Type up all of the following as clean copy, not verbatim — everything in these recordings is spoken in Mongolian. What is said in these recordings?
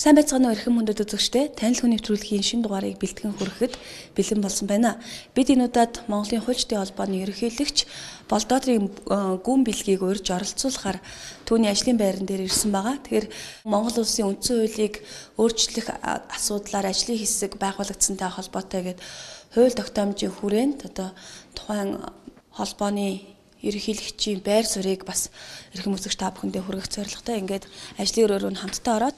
Сайн байцгаана уу эрхэм хүндэт үзэгчдээ. Танил хүн нэвтрүүлгийн шинэ дугаарыг бэлтгэн хүрэхэд бэлэн болсон байна. Бид энэ удаад Монголын хуульчдын холбооны ерөнхийлөгч Болдоодрын гүн бэлгийг урьж оролцуулахаар түүний ажлын байран дээр ирсэн байгаа. Тэгэхээр Монгол улсын үндсэн хуулийг өөрчлөх асуудлаар ажлын хэсэг байгуулагдсантай холбоотой гээд хууль тогтоомжийн хүрээнд одоо тухайн холбооны ерөнхийлөгчийн байр суурийг бас эрхэм үзэгч та бүхэндээ хүргэх зорилготой ингээд ажлын өрөөрөө нь хамтдаа ороод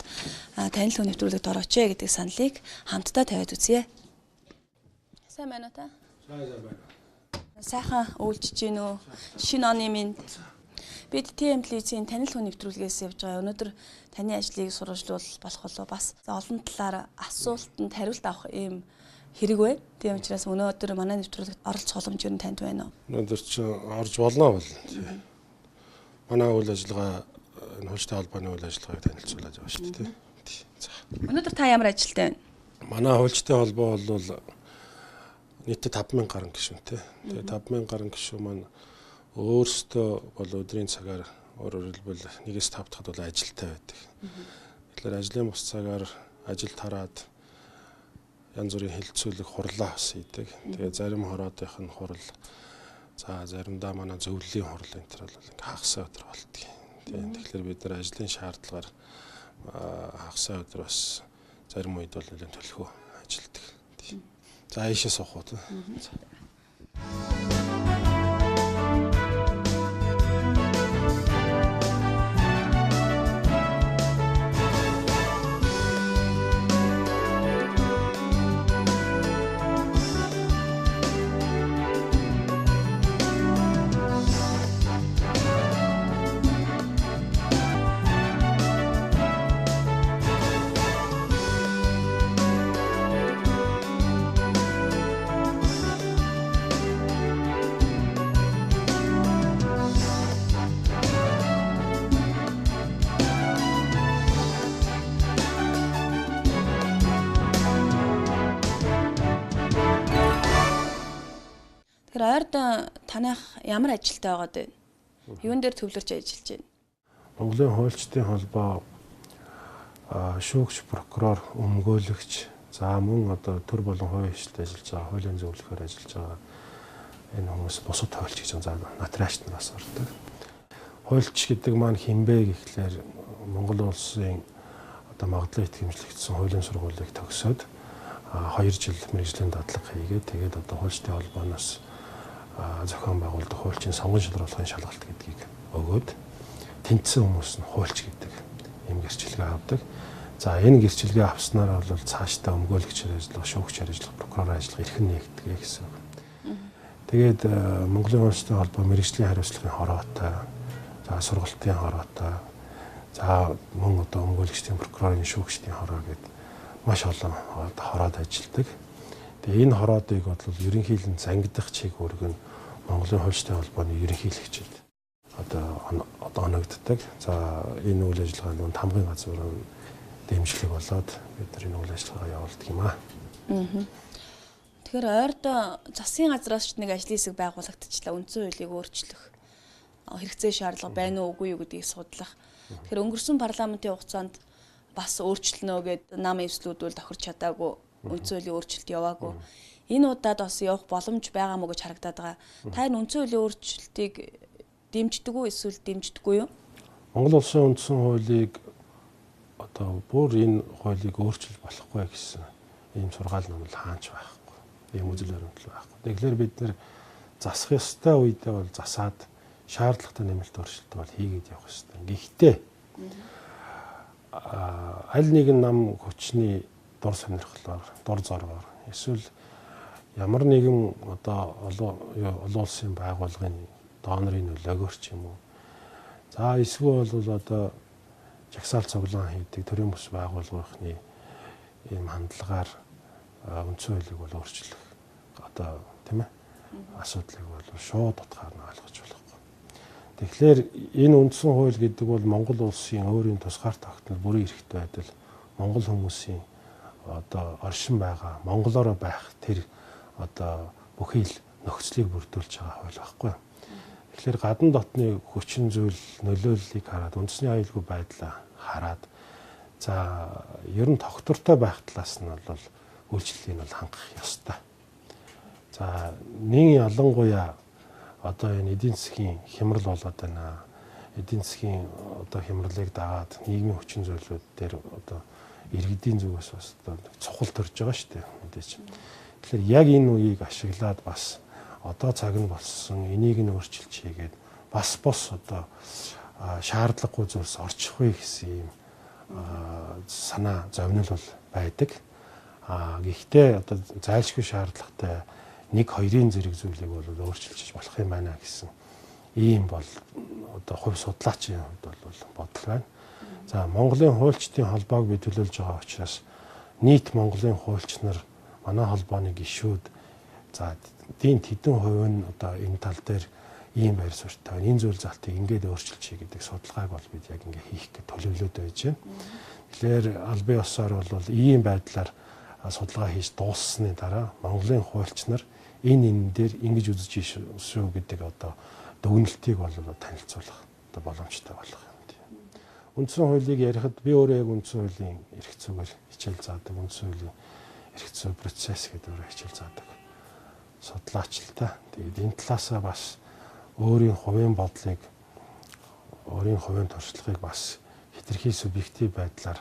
танил хүн нэвтрүүлэгт орооч гэдэг саналыг хамтдаа тавиад үзье. Сайн байна уу та? Сайн байна. Сайхан үүлжиж гин үү? Шинэ оны минь. Бид ТМ телевизийн танил хүн нэвтрүүлгээс явж байгаа. Өнөөдөр таны ажлыг сурвалжлуул болох болов бас олон талаар асуултанд хариулт авах ийм хэрэг байна. Тийм учраас өнөөдөр манай нэвтрүүлэгт оролцох боломж юу танд байна уу? Өнөөдөр чи орж болно бол. Манай үйл ажиллагаа энэ хуульчтай холбооны үйл ажиллагааг танилцуулаад яваа шүү дээ. За. Өнөөдөр та ямар ажилтай байна? Манай хуульчтай холбоо бол нийтдээ 5000 гаруй гишүүнтэй. Тэгээ 5000 гаруй гишүүн маань өөрсдөө бол өдрийн цагаар өөрөөр хэлбэл 1-ээс 5 дахьд бол ажилтай байдаг. Тэгэхээр ажлын бус цагаар ажил тараад янз бүрийн хилцүүлэг хурлаа бас хийдэг. Тэгээ зарим хороодынх нь хурал, за заримдаа манай зөвлөлийн хурал энэ төр бол ингээ хагас өдөр болдгийг. Тэгэхээр бид нар ажлын шаардлагаар хагас өдөр бас зарим үед бол нэлээд төлхөө ажилладаг. За ийшээ суух уу. Тэгэхээр ойрд танайх ямар ажилтай байгаад байна? Юун дээр төвлөрч ажиллаж байна? Монголын хуульчдын холбоо шүүгч, прокурор, өмгөөлөгч, за мөн одоо төр болон хувийн хвшлд ажиллаж байгаа, хуулийн зөвлөхөөр ажиллаж байгаа энэ хүмүүс бусад хуульч гэж за нотариач нар бас ордог. Хуульч гэдэг маань хэн бэ гэхлээр Монгол улсын одоо магадлан итгэмжлэгдсэн хуулийн сургуулийг төгсөөд 2 жил мэргэжлийн дадлага хийгээд тэгээд одоо хуульчдын холбооноос зохион байгуулдаг хуульчийн сонгон шалруулгын шалгалт гэдгийг өгөөд тэнцсэн хүмүүс нь хуульч гэдэг ийм гэрчлэгээ авдаг. За энэ гэрчлэгээ авснараа бол цаашдаа өмгөөлөгчөөр ажиллах, шүүгчээр ажиллах, прокуророор ажиллах эрх нь нэгдэг гэсэн үг. Тэгээд Монголын хуульчдын холбоо мэргэжлийн хариуцлагын хороотой, за сургалтын хороотой, за мөн одоо өмгөөлөгчдийн, прокурорын, шүүгчдийн хороо гэдэг маш олон хороод ажилладаг. Тэгээ энэ хороодыг бол ерөнхийлөн зангидах чиг үүрэг нь Монголын хуульчдын холбооны ерөнхийлөгчид одоо оногддог. За энэ үйл ажиллагаанд нь тамгын газрын дэмжлэг болоод бид нар энэ үйл ажиллагаа явуулдаг юм аа. Тэгэхээр ойрд засгийн газраас ч нэг ажлын хэсэг байгуулагдчихлаа. Үндсэн хуулийг өөрчлөх хэрэгцээ шаардлага байна уу үгүй юу гэдгийг судлах. Тэгэхээр өнгөрсөн парламентын хугацаанд бас өөрчлөнө гэд нам эвслүүд бол тохирч чадаагүй. Үндсэн хуулийн өөрчлөлт яваагүй. Энэ удаад бас явах боломж байгаа мó гэж харагдаад байгаа. Та энэ үндсэн хуулийн өөрчлөлтийг дэмждэг үү эсвэл дэмждэггүй юу? Монгол улсын үндсэн хуулийг одоо бүр энэ хуулийг өөрчилж болохгүй гэсэн ийм сургаал номлол хаач байхгүй. Ийм үзэл баримтлал байхгүй. Тэгэхээр бид нэр засах ёстой үедээ бол засаад шаардлагатай нэмэлт өөрчлөлт бол хийгээд явах ёстой. Гэхдээ аль нэгэн нам хүчний дур сонирхлоор, дур зоргоор эсвэл ямар нэгэн одоо олон улсын байгууллагын донорын нөлөөгөөр ч юм уу. За эсвэл бол одоо жагсаал цуглаан хийдэг төрийн бүс байгууллагын ийм хандлагаар үндсэн хуулийг бол өөрчлөх одоо тийм асуудлыг бол шууд утгаар нь ойлгож болохгүй. Тэгэхээр энэ үндсэн хууль гэдэг бол Монгол улсын өөрийн тусгаар тогтнол бүрэн эрхтэй байдал Монгол хүмүүсийн одоо оршин байгаа монголоороо байх тэр одоо бүхий л нөхцөлийг бүрдүүлж байгаа хууль байхгүй. Тэгэхээр гадна дотны хүчин зүйл нөлөөллийг хараад үндэсний аюулгүй байдлаа хараад За ер нь тогтвортой байх талаас нь бол үйлчлэлийг бол хангах ёстой. За нэг ялангуяа одоо энэ эдийн засгийн хямрал болоод байна. Эдийн засгийн одоо хямралыг дагаад нийгмийн хүчин зүйлүүд дээр одоо иргэдийн зүгээс бас одоо цухал төрж байгаа шүү дээ мэдээж. Тэгэхээр яг энэ үеийг ашиглаад бас одоо цаг нь болсон энийг нь өөрчилж хийгээд бас бос одоо шаардлагагүй зүйлс орчихгүй гэсэн юм санаа зовнил бол байдаг. Гэхдээ одоо зайлшгүй шаардлагатай нэг хоёрын зэрэг зүйлийг бол өөрчилж болох юм байна гэсэн ийм бол одоо хувь судлаачийн хувьд бол бодол байна. За Монголын хуульчдын холбоог би төлөөлж байгаа учраас нийт Монголын хуульч нар манай холбооны гишүүд за дийн тэдэн хувь нь одоо энэ тал дээр ийм байр суурьтай байна. Энэ зүйл залтыг ингээд өөрчилчихье гэдэг судалгааг бол бид яг ингээ хийх гэж төлөвлөд байж байна. Тэгэхээр албан ёсоор бол ийм байдлаар судалгаа хийж дууссаны дараа Монголын хуульч нар энэ дээр ингэж үзэж шүү гэдэг одоо дүгнэлтийг бол танилцуулах одоо боломжтой болох юм тийм. Үндсэн хуулийг ярихад би өөрөө яг үндсэн хуулийн эрх зүйгээр хичээл заадаг, үндсэн хуулийн эрх зүй процесс гэдэг өөрөө хичээл заадаг судлаач л та. Тэгээд энэ талаасаа бас өөрийн хувийн бодлыг, өөрийн хувийн туршлагыг бас хэтэрхий субъектив байдлаар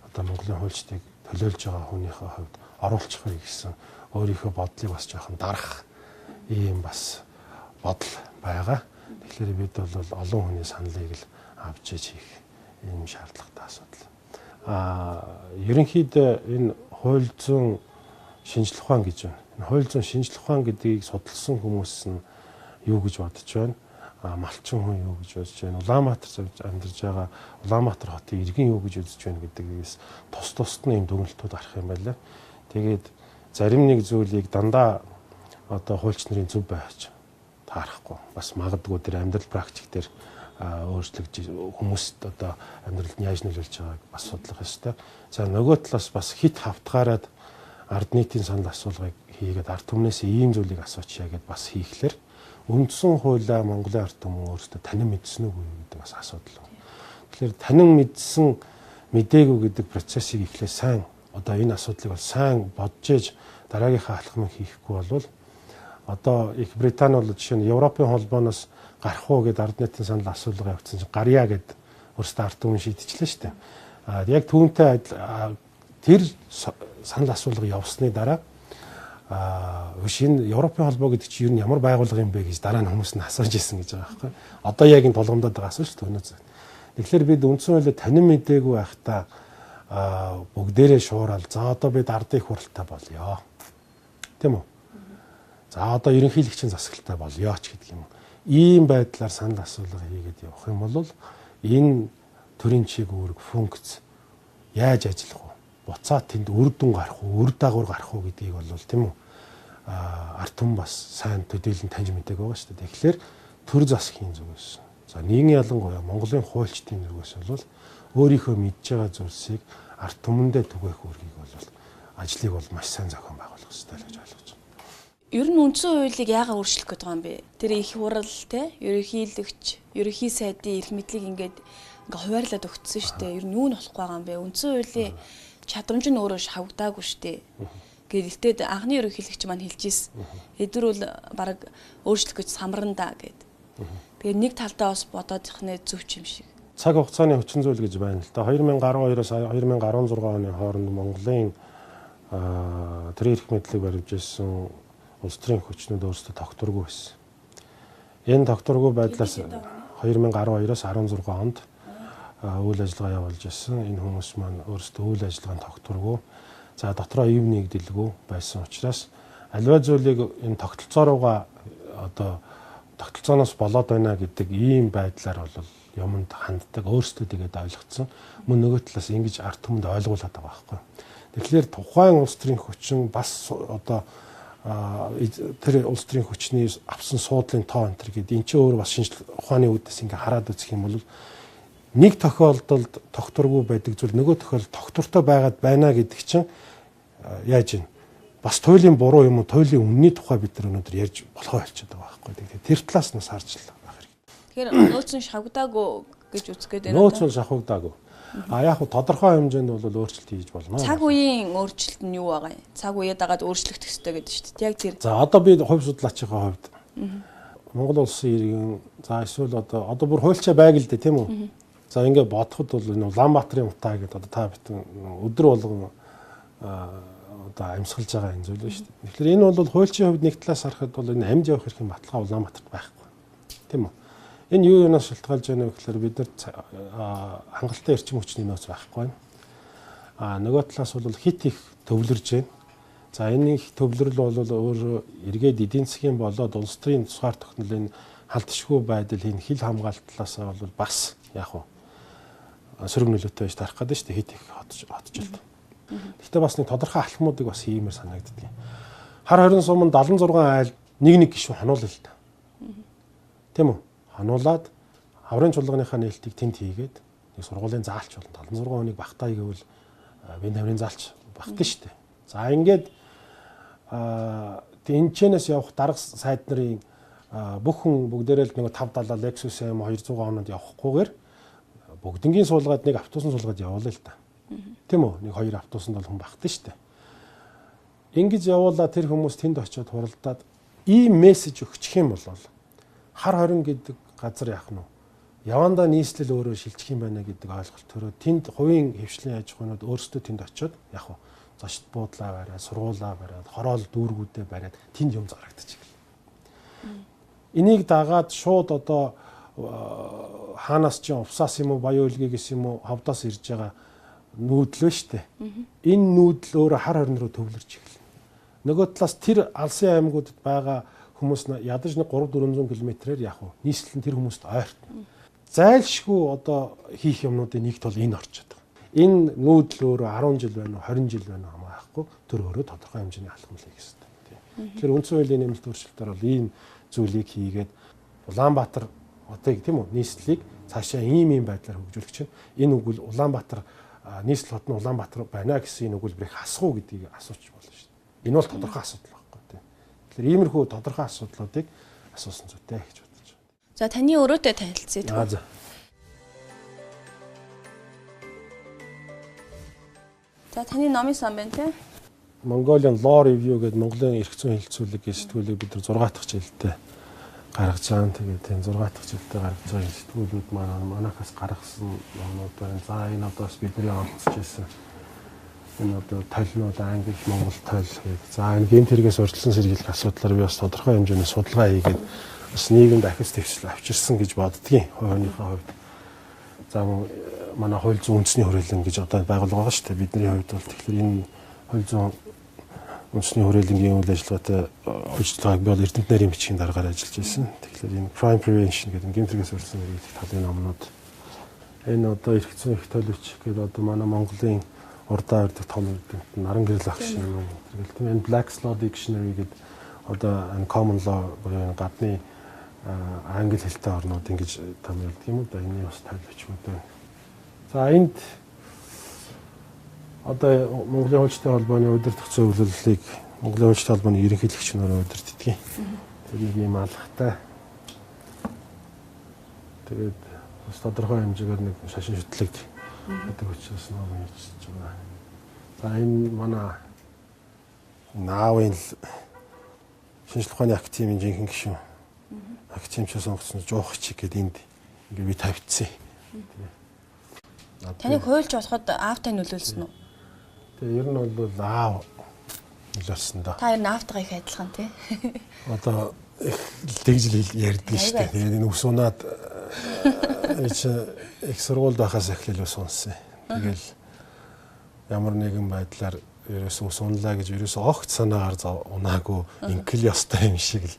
одоо Монголын хуульчдыг төлөөлж байгаа хүнийхээ хувьд оруулчих вэ гэсэн өөрийнхөө бодлыг бас жоохон дарах ийм бас бодол байгаа. Тэгэхээр бид бол олон хүний саналыг л авч иж хийх ийм шаардлагатай асуудал. Ерөнхийдөө энэ хууль зүйн шинжлэх ухаан гэж байна. Энэ хууль зүйн шинжлэх ухаан гэдгийг судалсан хүмүүс нь юу гэж бодож байна? Малчин хүн юу гэж бодож байна? Улаанбаатар амьдарч байгаа Улаанбаатар хотын иргэн юу гэж үзэж байна гэдгээс тус тусад нь ийм дүгнэлтүүд гарах юм байлаа. Тэгээд зарим нэг зүйлийг дандаа одоо хуульч нарын зөв байж таарахгүй. Бас магадгүй тэр амьдрал практик дээр өөрчлөгдөж хүмүүст одоо амьдралд нь яаж нөлөөлж байгааг бас судлах ёстой. За нөгөө талаас бас хит хавтгаараад ард нийтийн санал асуулгыг хийгээд ард түмнээс ийм зүйлийг асуучихъя гэдээ бас хийхлээр үндсэн хуулиа Монголын ард түмэн өөрсдөө танин мэдсэн үгүй юу гэдэг бас асуудал байна. Тэгэхээр танин мэдсэн мдээгүй гэдэг процессыг эхлээ сайн одоо энэ асуудлыг бол сайн бодож ээж дараагийнхаа алхмыг хийхгүй болвол одоо Их Британи бол жишээ нь Европын холбооноос гарах уу гэдээ ард нийтийн санал асуулга явуулсан чинь гарья гэд өөрсдөө ард түмэн шийдчихлээ шүү дээ. Яг түүнтэй тэр санал асуулга явсны дараа энэ Европын холбоо гэдэг чинь ер нь ямар байгууллага юм бэ гэж дараа нь хүмүүс нь асууж ирсэн гэж байгаа байхгүй. Одоо яг энэ толгомдоод байгаа асуулт шүү дээ. Тэгэхээр бид үндсэн хуулиа танин мдээгүй байхдаа бүгдээрээ шуурал за одоо бид ардын их хурлтай болёо. Тийм үү? За одоо ерөнхийлөгчийн засаглалтай болёо ч гэдэг юм. Ийм байдлаар санал асуулга хийгээд явах юм бол энэ төрийн чиг үүрэг функц яаж ажиллах вэ? Буцаад тэнд үр дүн гарах уу, үр дагавар гарах уу гэдгийг бол тийм үү? Ард түмэн бас сайн төдийлөн таньж мэдээг байгаа шүү дээ. Тэгэхээр төр засгийн зүгээс за нийгмийн ялангуяа Монголын хуульчдын зүгээс бол өөрийнхөө мэдж байгаа зүйлсийг ард түмэндээ түгээх үүргийг бол ажлыг бол маш сайн зохион байгуулах ёстой л гэж ойлгож байна. Ер нь үндсэн хуулийг яагаад өөрчлөх гээд байгаа юм бэ? Тэр их хурал те, ерөнхийлөгч, ерөнхий сайдын эрх мэдлийг ингээд хуваарлаад өгсөн шүү дээ. Ер нь юу нь болохгүй байгаа юм бэ? Үндсэн хуулийн чадрамж нь өөрөө шавгдаагүй шүү дээ. Гэхдээ анхны ерөнхийлөгч маань хэлж ирсэн. Эдгээр бол бараг өөрчлөх гэж самран да гэд. Тэгээд нэг талдаа бас бодоод ихнэ зөвч юм шиг. Цаг хугацааны хүчин зүйл гэж байна л да. 2012-оос 2016 оны хооронд Монголын төрийн эрх мэдлийг барьж ирсэн улс төрийн хүчнүүд өөрсдөө тогтворгүй байсан. Энэ тогтворгүй байдлаас 2012-оос 16 онд үйл ажиллагаа явуулж ирсэн. Энэ хүмүүс маань өөрсдөө үйл ажиллагаанд тогтворгүй, за дотроо ив нэгдэлгүй байсан учраас аливаа зүйлийг энэ тогтолцоо руугаа одоо тогтолцооноос болоод байна гэдэг ийм байдлаар бол юмд ханддаг, өөрсдөө тэгээд ойлгоцсон. Мөн нөгөө талаас ингэж ард түмэнд ойлгуулад байгаа байхгүй. Тэгэхээр тухайн улс төрийн хүчин бас одоо тэр улс төрийн хүчний авсан суудлын тоо энэ төр гэдэг энэ чинь өөр бас шинжлэх ухааны үүднээс ингээ хараад үзэх юм бол нэг тохиолдолд тогтворгүй байдаг зүйл нөгөө тохиолдолд тогтвортой байгаад байна гэдэг чинь яаж юм бас туйлын буруу юм уу туйлын үнний тухай бид нар өнөөдөр ярьж болохоо болчиход байгаа байхгүй. Тэгэхээр тэр талаас нь харж байх хэрэгтэй. Тэгэхээр нөөц нь шавгдаагүй гэж үзэх гээд байна. Нөөц нь шавгдаагүй. А яг хуу тодорхой хэмжээнд бол өөрчлөлт хийж болно. Цаг үеийн өөрчлөлт нь юу байгаа юм? Цаг үеэ дагаад өөрчлөгдөх ёстой гэдэг шүү дээ. Яг тэр. За одоо би хувь судлаачийн хувьд Монгол улсын иргэн за эсвэл одоо бүр хуульчаа байг л дээ тийм үү? За ингээ бодоход бол энэ Улаанбаатарын утаа гэдэг одоо та битэн өдөр болгон одоо амьсгалж байгаа энэ зүйл шүү дээ. Тэгэхээр энэ бол хуульчийн хувьд нэг талаас харахад бол энэ амьд явах эрхийн баталгаа Улаанбаатарт байхгүй. Тийм үү? Энэ юу юунаас шалтгаалж байна вэ гэхээр бид нар хангалттай эрчим хүчний нөөц байхгүй байна. А нөгөө талаас бол хит их төвлөрж байна. За энэ их төвлөрөл бол өөрөө эргээд эдийн засгийн болоод улс төрийн тусгаар тогтнолын халтшгүй байдал энэ хил хамгаалтлаас бол бас яг уу сөрөг нөлөөтэй байж тарах гэдэг шүү дээ хит их хотжилт. Гэхдээ бас нэг тодорхой алхмуудыг бас хиймээр санагддаг. Хар 20 сумын 76 айл нэг гишүүн хонуулна л та. Тийм үү? Хонуулаад аврын чуулганыхаа нээлтийг тэнд хийгээд нэг сургуулийн заалч болно. 76 хүнийг багтаая гэвэл бие тамирын заалч багтана шүү дээ. За ингээд энэчнээс явах дарга сайд нарын бүх хүн бүгдээрээ л нэг 570 Lexus M 200 онод явахгүйгээр бүгднгийн суулгаад нэг автобусын суулгаад явуулаа л та. Тийм үү? Нэг хоёр автобусанд бол хүн багтана шүү дээ. Ингэж явуулаа тэр хүмүүс тэнд очиод хуралдаад ийм мессеж өгчих юм бол хар 20 гэдэг газар яах нь вэ? Явандаа нийслэл өөрөө шилжих юм байна гэдэг ойлголт төрөө тэнд хувийн хэвшлийн аж ахуйнууд өөрсдөө тэнд очиод яг уу зочд буудлаа бариад, сургуулаа бариад, хороол дүүргүүдээ бариад тэнд юм зарагдчих гэл. Энийг дагаад шууд одоо хаанаас ч увсаас юм уу, Баян үлгийгээс юм уу, ховдоос ирж байгаа нүүдлөө штэ. Энэ нүүдэл өөрөө хар хорин руу төвлөрч эхэлнэ. Нөгөө талаас тэр алсын аймагуудад байгаа хүмүүс ядаж нэг 3-400 км-ээр яг уу нийслэл нь тэр хүмүүст ойртно. Зайлшгүй одоо хийх юмнуудын нэгт бол энэ орчод байгаа. Энэ нүүдэл өөрөө 10 жил байна уу, 20 жил байна уу хамаахгүй тэр өөрөө тодорхой хэмжээний алхам хийх ёстой. Тэгэхээр үндсэн хуулийн нэмэлт өөрчлөлтөөр бол ийм зүйлийг хийгээд Улаанбаатар хотыг тийм үү нийслэлийг цаашаа ийм ийм байдлаар хөгжүүлэх чинь энэ үгэл Улаанбаатар нийслэл хот нь Улаанбаатар байна гэсэн энэ өгүүлбэрийг хасах уу гэдгийг асууч болно шүү дээ. Энэ бол тодорхой асуудал байхгүй тийм. Тэгэхээр иймэрхүү тодорхой асуудлуудыг асуусан зүйтэй гэж бодож байна. За таны өрөөтэй танилцъя. За. За таны номын сан байна тийм. Mongolian Law Review гэдэг Монголын эрх зүйн хэлэлцүүлэг гэх сэтгүүлийг бид нар 6 дахь жилдээ гаргаж байгаа. Тэгээд тийм 6 дахь жилдээ гаргаж байгаа сэтгүүлүүд маань манайхаас гаргасан номнууд байна. За энэ одоо бас бидний оролцож байсан энэ одоо толнууд англи, монгол тол гэдэг. За энэ гэмт хэрэгээс урьдчилан сэргийлэх асуудлаар би бас тодорхой хэмжээний судалгаа хийгээд бас нийгэмд ахис твсэл авчирсан гэж боддгийн хувийнхаа хувьд. За манай хууль зүйн үндэсний хүрээлэн гэж одоо байгууллага байгаа шүү дээ. Бидний хувьд бол тэгэхээр энэ хууль зүйн үндэсний хүрээлэнгийн үйл ажиллагаатай ажиллагааг би бол Эрдэмт нарийн бичгийн дараагаар ажиллаж байсан. Тэгэхээр энэ crime prevention гэдэг гэмт хэрэгээс урьдчилан сэргийлэх талын номнууд энэ одоо эрх зүйн их толь бичих гэдэг одоо манай Монголын урдаа өрдөг том эрдэмтэн наран гэрэл агш юм уу. Тэгэл тийм энэ Black's Law Dictionary гэдэг одоо энэ common law буюу энэ гадны англи хэлтэй орнууд ингэж томьёолдог юм уу да. Энэний бас толь бичгүүд байна. За энд одоо Монголын хуульчтай холбооны удирдах зөвлөлийг Монголын хуульчтай холбооны ерөнхийлөгч нар удирддаг. Тэр нэг юм алгатай. Тэгээд бас тодорхой хэмжээгээр нэг шашин шүтлэг гэдэг учраас ном хийчихэж байгаа. За энэ манай наавын шинжлэх ухааны академийн жинхэнэ гишүүн. Академичээ сонгоцсон Жуухчиг гэдэг энд ингээ би тавьчихсан. Таныг хуульч болоход аавтай нөлөөлсөн үү? Тэгээ ер нь бол аав нөлөөлсөн доо. Та ер нь аавтайгаа их адилхан тий. Одоо их тэгж л ярьдаг шүү дээ. Тэгээд энэ ус унаад их сургуульд байхаас эхлээл ус унсан. Тэгэл ямар нэгэн байдлаар ерөөсөө ус унлаа гэж ерөөсөө огт санаагаар унаагүй инкэл ёстой юм шиг л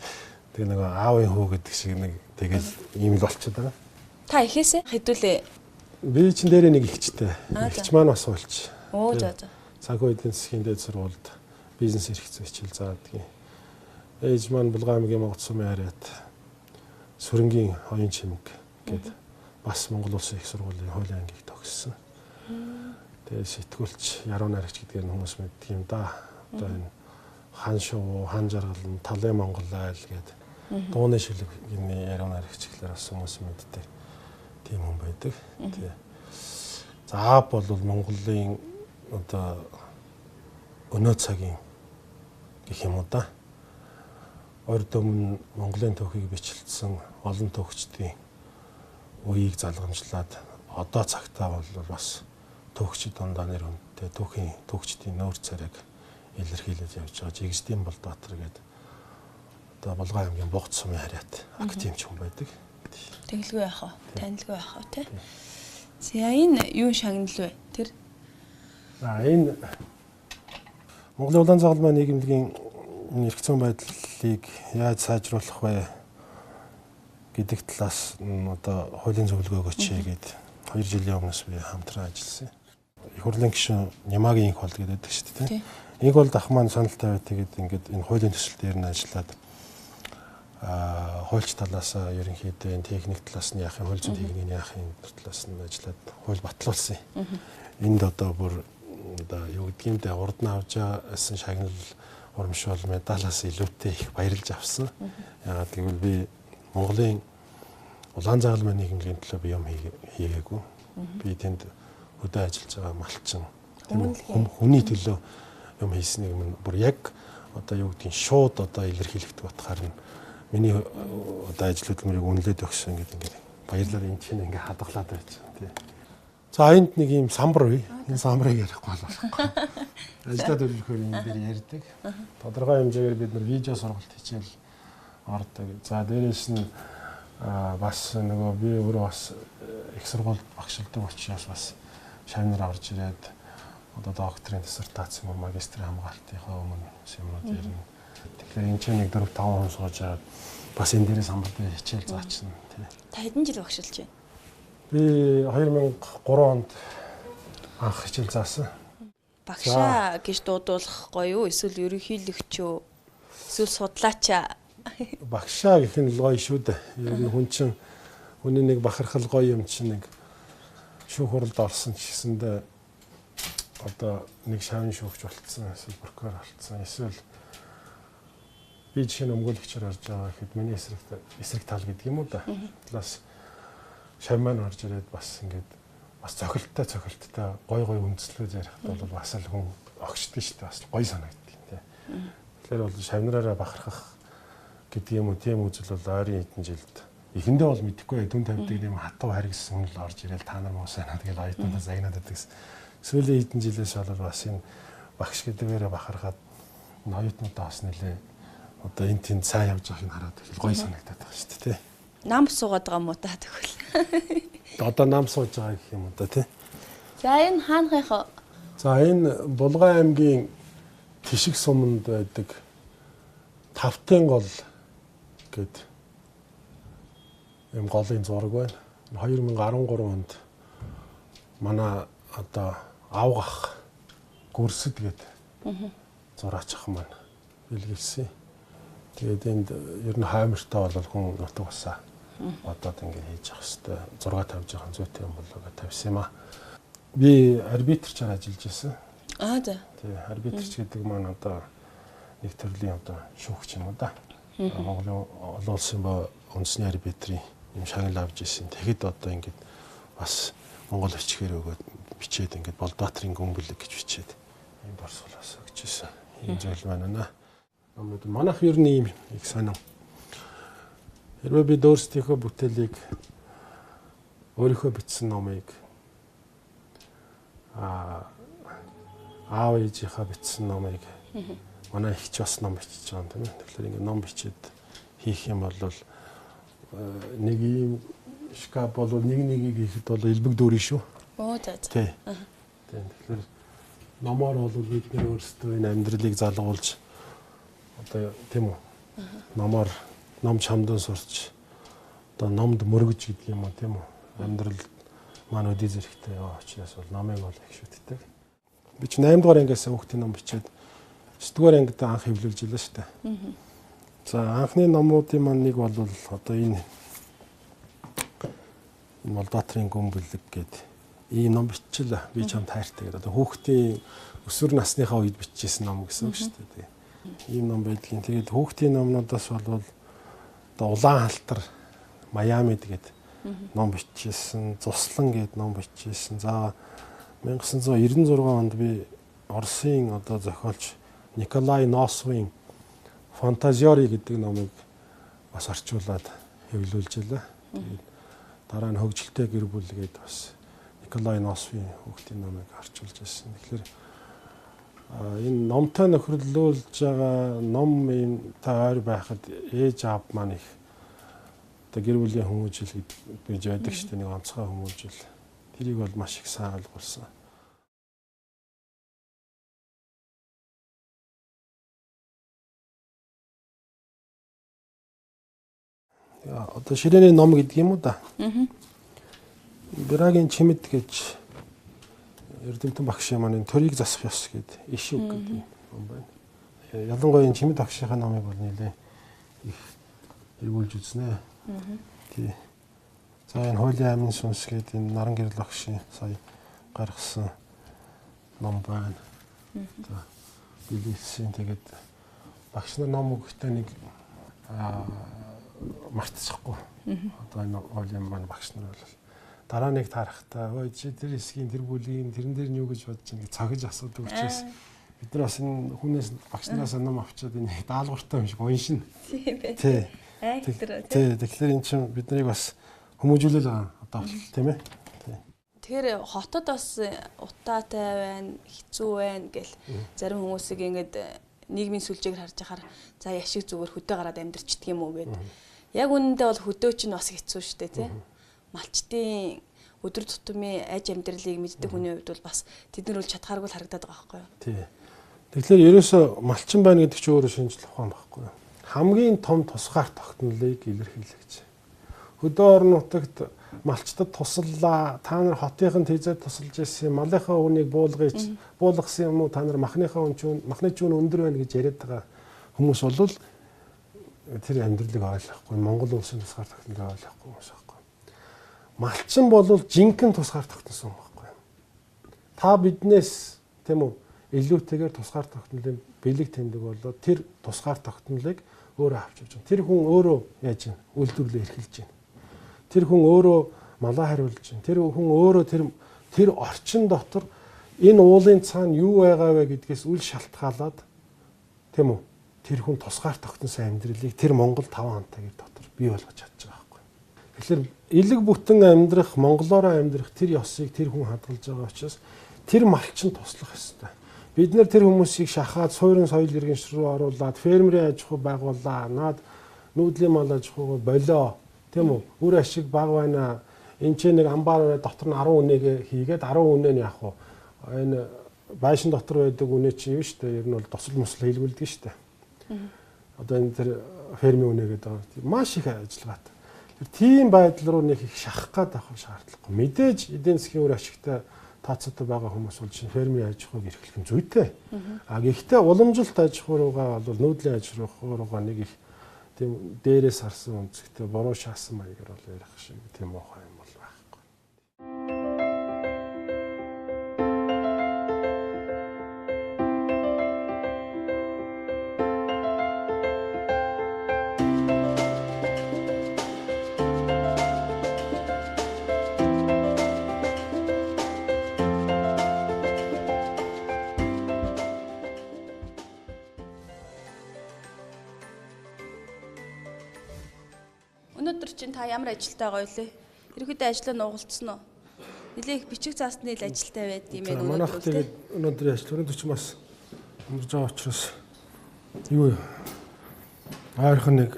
тэг нэг аавын хүү гэдэг шиг нэг тэгэл ийм л болчиход байгаа. Та ихээсээ хэдүүлээ. Би чинь дээрээ нэг ихчтэй. Ихч маань бас хуульч. Оо за за. Санхүү эдийн засгийн дээд сургуульд бизнес эрх зүйн хичээл заадаг. Ээж маань Булган аймгийн Монгол сумын харьяат сүрэнгийн оюун чимэг гээд бас Монгол улсын их сургуулийн хуулийн ангийг төгссөн. Тэгээ сэтгүүлч Яруу найрагч гэдгээр нь хүмүүс мэддэг юм да. Одоо энэ хан шувуу, хан жаргал, талын Монгол айл гээд дууны шилэг гинэ яруу найрагч гэхлээр бас хүмүүс мэддэг тийм хүн байдаг. Тэгээ За ААП бол Монголын одоо өнөө цагийн гэх юм уу да. Урд өмнө Монголын түүхийг бичлсэн олон түүхчдийн үеийг залгамжлаад одоо цагтаа бол бас түүхчид дундаа нэр хүндтэй түүхийн түүхчдийн нөөр царайг илэрхийлж явж байгаа Жигсдийн Болдбаатар гэдэг одоо Булган аймгийн Бугц сумын харьяат академич хүн байдаг. Тэгэлгүй яах вэ? Танилгүй яах вэ, тэ? За энэ юун шагнал вэ? Тэр энэ Монголын улаан загалмай нийгэмлэгийн эрх зүйн байдлыг яаж сайжруулах вэ гэдэг талаас одоо хуулийн зөвлөгөө өгөөч гээд 2 жилийн өмнөөс би хамтран ажилласан. Их хурлын гишүүн Нямагийн инх бол гэдэг шүү дээ. Инх бол ах маань саналтай бай, тэгээд ингээд энэ хуулийн төсөл дээр нь ажиллаад хуульч талаас ерөнхийдөө энэ техник талаас нь яах юм, хууль зүйн техникийн яах юм талаас нь ажиллаад хууль батлуулсан. Энд одоо бүр одоо юу гэдгийг дээ урд нь авч байсан шагнал урамшуул медалаас илүүтэй их баярлж авсан. Яагаад гэвэл би Монголын улаан загалмай нийгэмлэгийн төлөө би юм хийгээгүй. Би тэнд хөдөө ажиллаж байгаа малчин хүний төлөө юм хийснийг минь бүр яг одоо юу гэдгийг шууд одоо илэрхийлэгдэх утгаар нь миний одоо ажил хөдөлмөрийг үнэлээд өгсөн гэдэг ингээд баярлалаа энэ чинь ингээд хадгалаад байж байгаа тий. За энд нэг юм самбар бий. Энэ самбарыг ярихгүй болохгүй. Ажлаа төлөвлөхөөр энэ дээр ярьдаг. Тодорхой хэмжээгээр бид нар видео сургалт хичээл ордог. За дээрээс нь бас нөгөө би өөрөө бас их сургуульд багшилдаг учраас бас шавнар орж ирээд одоо докторийн диссертац юм уу магистрийн хамгаалтынхаа өмнө юмнууд ярина. Тэгэхээр энэ чинь нэг 4-5 хүн сууж аваад бас энэ дээрээ самбар дээр хичээл заачна тий. Та хэдэн жил багшилж байна? Би 2003 онд анх хичээл заасан. Багшаа гэж дуудуулах гоё юу? Эсвэл ерөнхийлөгч үү? Эсвэл судлаачаа? Багшаа гэх нь л гоё шүү дээ. Ер нь хүн чинь хүний нэг бахархал гоё юм чинь нэг шүүх хуралд орсон ч гэсэндээ одоо нэг шавн шүүгч болцсон, эсвэл прокурор болцсон, эсвэл би жишээ нь өмгөөлөгчөөр орж байгаа гэхэд миний эсрэг тал гэдэг юм уу да. Талаас шав маань орж ирээд бас ингээд бас цохилттой гой гой үндэслүүд ярихад бол бас л хүн огшдсон шүү дээ. Бас гой санагддаг тийм. Тэгэхээр бол шавнараараа бахархах гэдэг юм уу тийм үзэл бол ойрын хэдэн жилд эхэндээ бол мэдэхгүй дүн тавьдаг юм хатуу харгисан хүн л орж ирэл та нар муу сайн тэгэл оюутнуудаа загнаад байдаг гэсэн. Сүүлийн хэдэн жилээс бол бас энэ багш гэдгээрээ бахархаад оюутнуудаа бас нэлээ одоо энэ тэнд сайн явж байгааг нь хараад их гоё санагдаад байгаа шүү дээ тий. Нам суугаад байгаа юм уу та тэгвэл? Одоо нам сууж байгаа гэх юм уу да тий. За энэ хаанхынхаа? За энэ Булган аймгийн Тишиг суманд байдаг Тавтын гол гэд юм голын зураг байна. 2013 онд манай одоо авгах гүрсэд гэд зураач ах маань бэлгэлсэн. Тэгээд энд ер нь хаймартай бол хүн нутаг басаа бодоод ингэ хийж явах хэвээр зураг тавьж байгаа зүйтэй юм болоо гэж тавьсан юм аа. Би арбитрчаар ажиллаж байсан. Аа за. Тий, арбитрч гэдэг маань одоо нэг төрлийн одоо шүүгч юм уу да. Монголын олон улсын ба үндэсний арбитрийн юм шагнал авч ирсэн. Тэгэхэд одоо ингэ бас монгол бичгээр өгөөд бичээд ингэ Болдбаатарын гүн бүлэг гэж бичээд ийм дурсгалаас өгч ирсэн. Ийм зүйл байна наа. Номууд манайх ер нь ийм их сонин. Хэрвээ бид өөрсдийнхөө бүтээлийг өөрийнхөө бичсэн номыг аав ээжийнхаа бичсэн номыг манай эгч бас ном бичиж байгаа юм тийм ээ. Тэгэхээр ингээд ном бичээд хийх юм бол нэг ийм шкаф бол нэг нэгийг хийхэд бол элбэг дүүрэн шүү. Оо за за. Тий. Тэгэхээр номоор бол бид нэр өөрсдөө энэ амьдралыг залгуулж одоо тийм үү. Номоор ном чамдан сурч одоо номд мөргөж гэдэг юм уу тийм үү. Амьдрал маань өдий зэрэгтэй яваа учраас бол номыг бол их шүтдэг. Би ч 8 дугаар ангиас хүүхдийн ном бичээд 9 дугаар ангид анх хэвлүүлж илээ шүү дээ. За анхны номуудын маань нэг бол одоо энэ Молдоатрын гүн бүлэг гээд ийм ном биччихлээ. Би чамд хайртай гэдэг. Одоо хүүхдийн өсвөр насныхаа үед бичижсэн ном гэсэн үг шүү дээ. Ийм ном байдгийн. Тэгээд хүүхдийн номнуудаас бол одоо Улаан халтар Майамид гээд ном бичижсэн, Зуслан гээд ном бичижсэн. За 1996 онд би Оросын одоо зохиолч Николай Носовын Фантазиори гэдэг номыг бас орчуулад хэвлүүлж байлаа. Тэгээд дараа нь Хөгжилтэй гэр бүл гээд бас Николай Носовын хүүхдийн номыг орчуулж байсан. Тэгэхээр энэ номтой нөхөрлүүлж байгаа ном юм та ойр байхад ээж аав маань их одоо гэр бүлийн хүмүүжил гэж байдаг шүү дээ, нэг онцгой хүмүүжил. Тэрийг бол маш их сайн ойлгуулсан. Одоо ширээний ном гэдэг юм уу да. Бирагийн чимэд гэж Эрдэмтэн багшийн маань төрийг засах ёс гэдэг иш үг гэдэг ном байна. Ялангуяа энэ чимэд багшийнхаа номыг бол нэлээ их эргүүлж үзнэ. Тий. За энэ хуулийн амин сүнс гэдэг энэ наран гэрэл багшийн сая гаргасан ном байна. За билээсэн тэгээд багш нар ном өгөхдөө нэг мартчихгүй. Одоо энэ хуулийн маань багш нар бол дараа нэг таарахтаа ой чи тэр хэсгийн тэр бүлгийн тэрэн дээр нь юу гэж бодож байна гэж цогж асуудаг учраас бид нар бас энэ хүнээс багш нараас ном авчиад энэ даалгавартай юм шиг уншина. Тийм ээ. Тий. Тий. Тэгэхээр эн чинь бид нарыг бас хүмүүжүүлэл байгаа одоо тийм ээ. Тий. Тэгэхээр хотод бас утаатай байна, хэцүү байна гэл зарим хүмүүсийг ингээд нийгмийн сүлжээг харж байхаар за яшиг зүгээр хөдөө гараад амьдарчдаг юм уу гэд. Яг үнэндээ бол хөдөө чинь бас хэцүү шүү дээ, тий. Малчдын өдөр тутмын аж амьдралыг мэддэг хүний хувьд бол бас тэд нар бол чадхааргүй л харагдаад байгаа байхгүй юу? Тий. Тэгэхээр ерөөсөө малчин байна гэдэг чинь өөрөө шинжлэх ухаан байхгүй юу? Хамгийн том тусгаар тогтнолыг илэрхийлэгч. Хөдөө орон нутагт малчдад тусаллаа. Та нар хотынхын тэзээд тусалж ирсэн, малынхаа үнийг буулгаж, буулгасан юм уу? Та нар махныхаа үн чинь махны чүүн өндөр байна гэж яриад байгаа хүмүүс бол тэр амьдралыг ойлгохгүй, Монгол улсын тусгаар тогтнолыг ойлгохгүй хүмүүс байхгүй. Малчин бол жинхэнэ тусгаар тогтносон байхгүй. Та биднээс тийм үү илүүтэйгээр тусгаар тогтнолын бэлэг тэмдэг болоод тэр тусгаар тогтнолыг өөрөө авч явж байна. Тэр хүн өөрөө яаж юм үйлдвэрлэлээ эрхэлж байна. Тэр хүн өөрөө малаа хариулж байна. Тэр хүн өөрөө тэр орчин дотор энэ уулын цаана юу байгаа вэ гэдгээс үл шалтгаалаад тийм үү тэр хүн тусгаар тогтносон амьдралыг тэр Монгол 5 хантагийн дотор бий болгож чадж байгаа байхгүй. Тэгэхээр элэг бүтэн амьдрах, монголоороо амьдрах тэр ёсыг тэр хүн хадгалж байгаа учраас тэр малчин туслах ёстой. Бид нар тэр хүмүүсийг шахаад суурин соёл иргэнш рүү оруулаад фермерийн аж ахуй байгууллаа. Наад нүүдлийн мал аж ахуйгаа болио. Тийм үү? Үр ашиг бага байна. Энд ч нэг амбар дотор нь 10 үнэгээ хийгээд 10 үнэ нь яах вэ? Энэ байшин дотор байдаг үнэ чи юу шүү дээ. Ер нь бол тосол мосол хийлгүүлдэг шүү дээ. Одоо энэ тэр фермийн үнэ гэдэг байгаа. Маш их ажиллагаатай. Тэр тийм байдал руу нэг их шахах гээд авах шаардлагагүй. Мэдээж эдийн засгийн үр ашигтай тооцоотой байгаа хүмүүс бол чинь фермерийн аж ахуйг эрхлэх нь зүйтэй. А гэхдээ уламжлалт аж ахуй руугаа бол нүүдлийн аж ахуй руугаа нэг их тийм дээрээс харсан өнцгтэй буруу шаасан маягаар бол ярих шиг тийм муухай юм бол байхгүй. Өнөөдөр чинь та ямар ажилтай байгаа вэ? Ерөнхийдөө ажлаа нугалцсан уу? Нилээ их бичиг заасны л ажилтай байд юм байна өнөөдөр. Тэгээд өнөөдрийн ажил өнөөдөр чинь бас өнгөрж байгаа учраас юу ойрхон нэг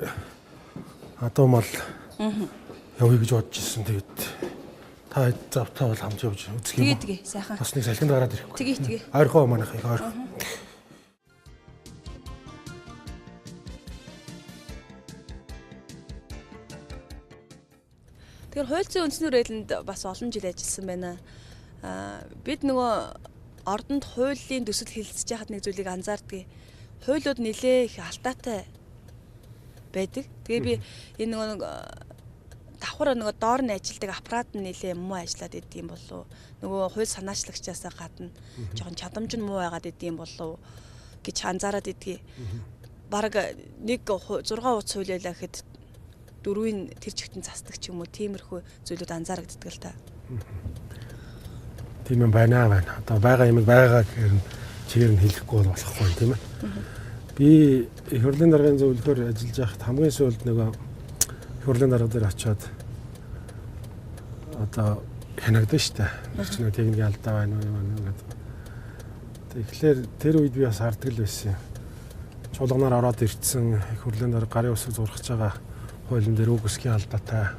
адуу мал явъя гэж бодож ирсэн. Тэгээд та завтаа бол хамт явж үзэх юм. Тэгээ тэгээ сайхан. Бас нэг салхинд гараад ирэхгүй. Тэгээ тэгээ. Ойрхон манайх их ойрхон. Тэгэхээр хууль зүйн үндэсний хүрээлэнд бас олон жил ажилласан байна. Бид нөгөө ордонд хуулийн төсөл хэлэлцэж байхад нэг зүйлийг анзаардгийг. Хуулиуд нэлээ их алдаатай байдаг. Тэгээ би энэ нөгөө нэг давхар нөгөө доор нь ажилдаг аппарат нь нэлээ муу ажиллаад идэв юм болов уу? Нөгөө хууль санаачлагчаасаа гадна жоохон чадамж нь муу байгаад идэв юм болов уу гэж анзаараад идэгий. Бараг нэг 6 хуудас хуулиулаа гэхэд дөрвийн тэр чигтэн засдаг ч юм уу, тиймэрхүү зүйлүүд анзаарагддаг л та. Тийм юм байна байна. Одоо байгаа юм байгаа гэхээр нь чигээр нь хэлэхгүй бол болохгүй тийм ээ. Би их хурлын даргын зөвлөхөөр ажиллаж байхад хамгийн сүүлд нөгөө их хурлын дарга дээр очиод одоо хянагдсан шүү дээ. Тэр чинь нөгөө техникийн алдаа байна уу юм байна уу гэдэг. Тэгэхээр тэр үед би бас харддаг л байсан юм. Чуулганаар ороод ирсэн их хурлын дарга гарын үсэг зурхаж байгаа хуулийн дээр үг үсгийн алдаатай.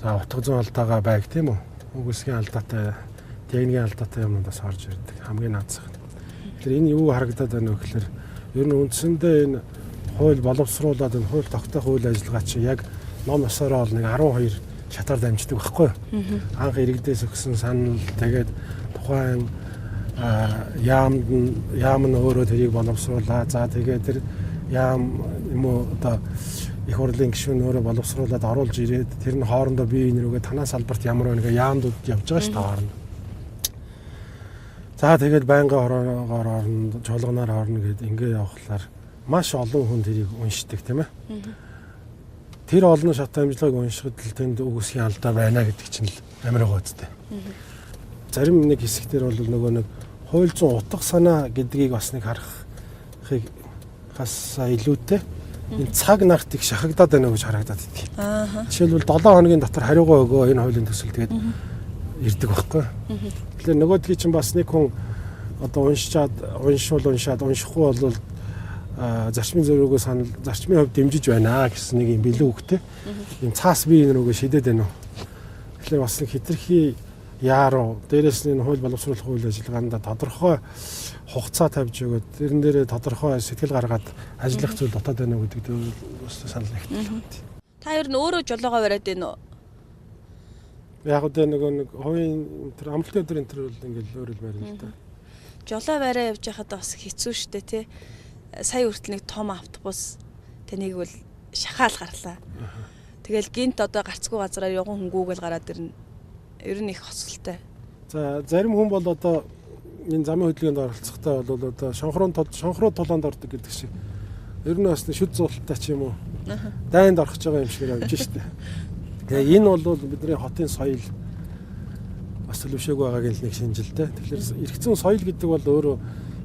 За утга зүйн алдаагаа байг тийм үү? Үг үсгийн алдаатай, техникийн алдаатай юмнууд бас орж ирдэг. Хамгийн наацх. Тэгэхээр энэ юу харагдаад байна вэ гэхээр ер нь үндсэндээ энэ хууль боловсруулад энэ хууль тогтоох үйл ажиллагаа чинь яг ном ёсороо бол нэг 12 шатаар дамждаг байхгүй юу? Анх иргэдээс өгсөн санал, тэгээд тухайн яамд нь яам нь өөрөө тэрийг боловсруулаа. За тэгээд тэр яам юм уу одоо их хурлын гишүүн өөрөө боловсруулад оруулж ирээд тэр нь хоорондоо бие биенээ рүүгээ танаа салбарт ямар байна гэ яамдууд явж байгаа шүү дээ хооронд. За тэгээд байнгын хороогоор орно, чуулганаар орно гэд ингээ явхлаар маш олон хүн тэрийг уншдаг тийм ээ. Тэр олон шат амжилтыг уншихад л тэнд үгүйсгийн алдаа байна гэдэг чинь л амар гоцтой. Зарим нэг хэсэгтэр бол нөгөө нэг хууль зүйн утга санаа гэдгийг бас нэг харахыг хас илүүтэй энэ цаг нарт их шахагдаад байна гэж харагдаад байдаг. Жишээлбэл 7 хоногийн дотор хариугаа өгөө энэ хуулийн төсөл тэгээд ирдэг байхгүй. Тэгэхээр нөгөөдгийг чинь бас нэг хүн одоо уншичаад уншвал уншаад уншихгүй бол зарчмын зөрүүгөө санал зарчмын хувьд дэмжиж байна гэсэн нэг юм бэлэн үгтэй. Ийм цаас бие энэ рүүгээ шидэд байна уу. Тэгэхээр бас нэг хитрхи яаруу дээрэс нь энэ хууль боловсруулах үйл ажиллагаанд тодорхой хугацаа тавьж өгөөд тэрэн дээрээ тодорхой сэтгэл гаргаад ажиллах зүйл дутаад байна уу гэдэг дээр бас санал нэгтгэл. Та ер нь өөрөө жолоогоо бариад байна уу? Яг одоо нөгөө нэг хувийн тэр амралтын өдөр энэ төр бол ингээл өөр л барина л да. Жолоо бариа явж байхад бас хэцүү шттэ тий. Сая хүртэл нэг том автобус таныг бол шахаал гарлаа. Тэгэл гинт одоо гарцгүй газараар явган хөнгүүгээл гараад ирнэ. Ер нь их хоцолтой. За зарим хүн бол одоо энэ замын хөдөлгөөнд оролцохдоо бол одоо шонхруу тулаанд ордог гэдэг шиг. Ер нь бас шүд зуулттай ч юм уу. Дайнд орох гэж байгаа юм шиг явж штэ. Тэгээ энэ бол бидний хотын соёл бас төлөвшөөгүй байгааг л нэг шинжилтэй. Тэгэхээр эрх зүйн соёл гэдэг бол өөрөө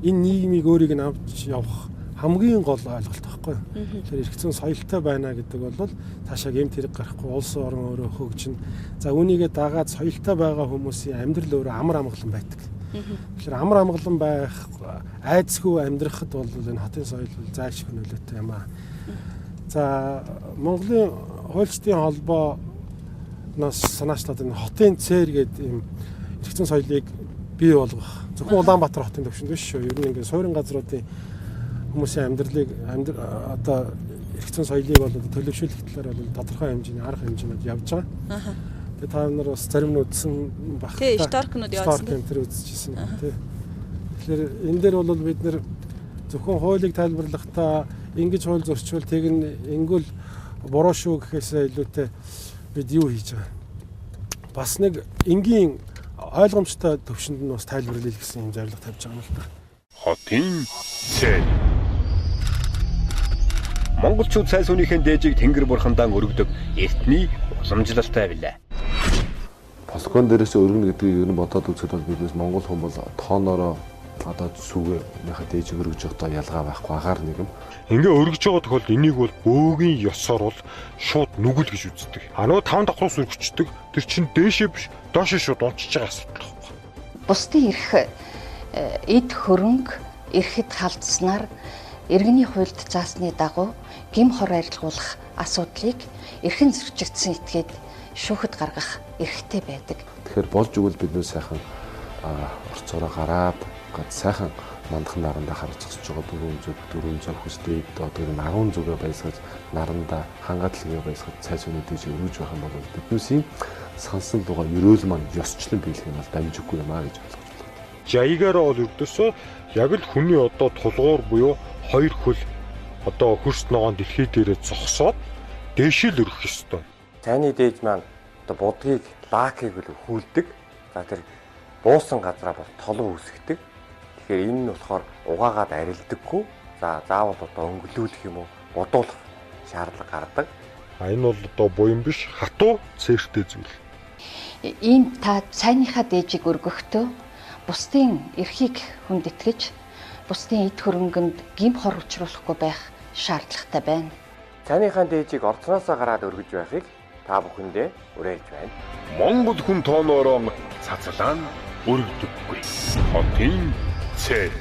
энэ нийгмийг өөрийг нь авч явах хамгийн гол ойлголт байхгүй. Тэгэхээр эрх зүйн соёлтой байна гэдэг бол цаашаа гэмт хэрэг гарахгүй улс орон өөрөө хөгжинэ. За үүнийгээ дагаад соёлтой байгаа хүмүүсийн амьдрал өөрөө амар амгалан байдаг. Тэгэхээр амар амгалан байх, айдасгүй амьдрахад бол энэ хотын соёл бол зайлшгүй нөлөөтэй юм аа. За Монголын хуульчдын холбооноос санаачлаад энэ хотын цээр гэдэг ийм эрх зүйн соёлыг бий болгох. Зөвхөн Улаанбаатар хотын төвшөнд биш шүү. Ер нь ингээд суурин газруудын хүмүүсийн амьдралыг одоо эрх зүйн соёлыг бол төлөвшүүлэх талаар бол тодорхой хэмжээний арга хэмжээнүүд явж байгаа. Тэгээ та нар бас зарим нь үзсэн байх. Тий, шторкнууд явуулсан. Шторк энэ төр үзчихсэн тий. Тэгэхээр энэ дээр бол бид нэр зөвхөн хуулийг тайлбарлахдаа ингэж хууль зөрчвөл тэг нь ингүүл буруу шүү гэхээсээ илүүтэй бид юу хийж байгаа. Бас нэг энгийн ойлгомжтой төвшөнд нь бас тайлбарлая гэсэн юм зорилго тавьж байгаа юм л та. Хотын цэл. Монголчууд цай сүнийхэн дээжийг тэнгэр бурхандаан өргөдөг эртний уламжлалтай билээ. Полкон дээрээс өргөнө гэдгийг ер нь бодоод үзэхэд бол биднээс монгол хүн бол тооноороо одоо сүгэ нэхэ дээжийг өргөж явахдаа ялгаа байхгүй агаар нэг юм. Ингээ өргөж байгаа тохиолдолд энийг бол бөөгийн ёсоор бол шууд нүгэл гэж үздэг. А нөгөө таван давхраас өргөчдөг. Тэр чинь дээшээ биш доошоо шууд унчиж байгаа асуудал байхгүй. Бусдын эрх эд хөрөнгө эрхэд халдснаар иргэний хуульд заасны дагуу гэм хор арилгуулах асуудлыг эрхэн зөрчигдсөн этгээд шүүхэд гаргах эрхтэй байдаг. Тэгэхээр болж өгвөл биднээс сайхан орцоороо гараад сайхан мандахан нарандаа харж зогсож байгаа 400 хүстэй одоо 10 зүгээ баясгаж нарандаа хангаатлагээ баясгаж цай сүний дэж өргөж байх юм бол биднээсийн сансан дугаа ерөөл маань ёсчлон биелэх юм бол дамжиггүй юм а гэж ойлгож байна. Жаягаараа бол өрдөөсөө яг л хүний одоо тулгуур буюу хоёр хөл одоо хөрс ногоон дэлхий дээрээ зогсоод дээшээ л өргөх ёстой. Цайны дээж маань одоо будгийг лакийг л хүлдэг. За тэр буусан газараа бол толон үсгдэг. Тэгэхээр энэ нь болохоор угаагаад арилдаггүй. За заавал одоо өнгөлүүлэх юм уу, будуулах шаардлага гардаг. А энэ бол одоо буян биш, хатуу цээртэй зүйл. Ийм та цайныхаа дээжийг өргөхдөө бусдын эрхийг хүндэтгэж, бусдын эд хөрөнгөнд гэм хор учруулахгүй байх шаардлагатай байна. Цайныхаа дээжийг орцноосоо гараад өргөж байхыг та бүхэндээ уриалж байна. Монгол хүн тооноороо цацлаан өргөдөггүй. Хотын цээр.